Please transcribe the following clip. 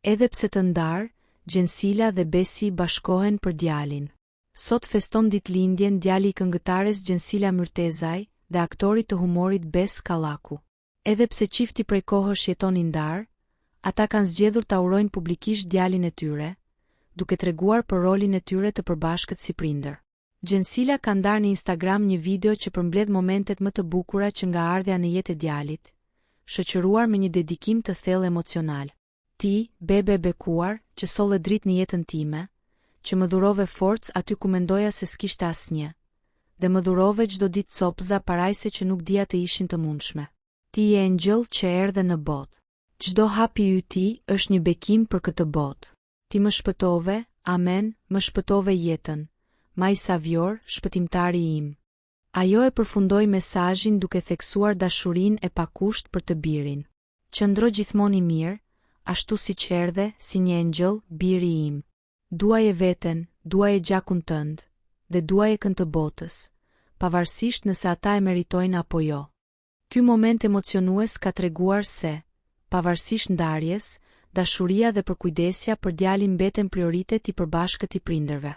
Edhe pse të ndarë, Xhensila dhe Besi bashkohen për djalin. Sot feston ditëlindjen djali i këngëtares Xhensila Myrtezaj dhe aktorit të humorit Bes Kallaku. Edhe pse çifti prej kohësh jeton i ndarë, ata kanë zgjedhur ta urojnë publikisht djalin e tyre, duke treguar për rolin e tyre të përbashkët si prindër. Xhensila ka ndarë në Instagram një video që përmbledh momentet më të bukura që nga ardhja në jetë e djalit, shoqëruar me një dedikim të thellë emocional. Ti, bebe e bekuar, që solle dritë në jetën time, që më dhurove forcë aty ku mendoja se s'kishte asnjë, dhe më dhurove çdo ditë copëza parajse që nuk dija të ishin të mundshme. Ti je engjëll që erdhe në botë. Çdo hap i yti është një bekim për këtë botë. Ti më shpëtove, amen, më shpëtove jetën, my savior, shpëtimtari im. Ajo e përfundoi mesazhin duke theksuar dashurinë e pakusht për të birin. Qëndro gjithmonë i mirë, ashtu siç erdhe, si një engjëll, biri im. Duaje veten, duaje gjakun tënd, dhe duaje kënd të botës, pavarësisht nëse ata e meritojnë apo jo. Ky moment emocionues ka treguar se, pavarësisht ndarjes, dashuria dhe përkujdesja për djalin mbeten prioritet i përbashkët i prindërve.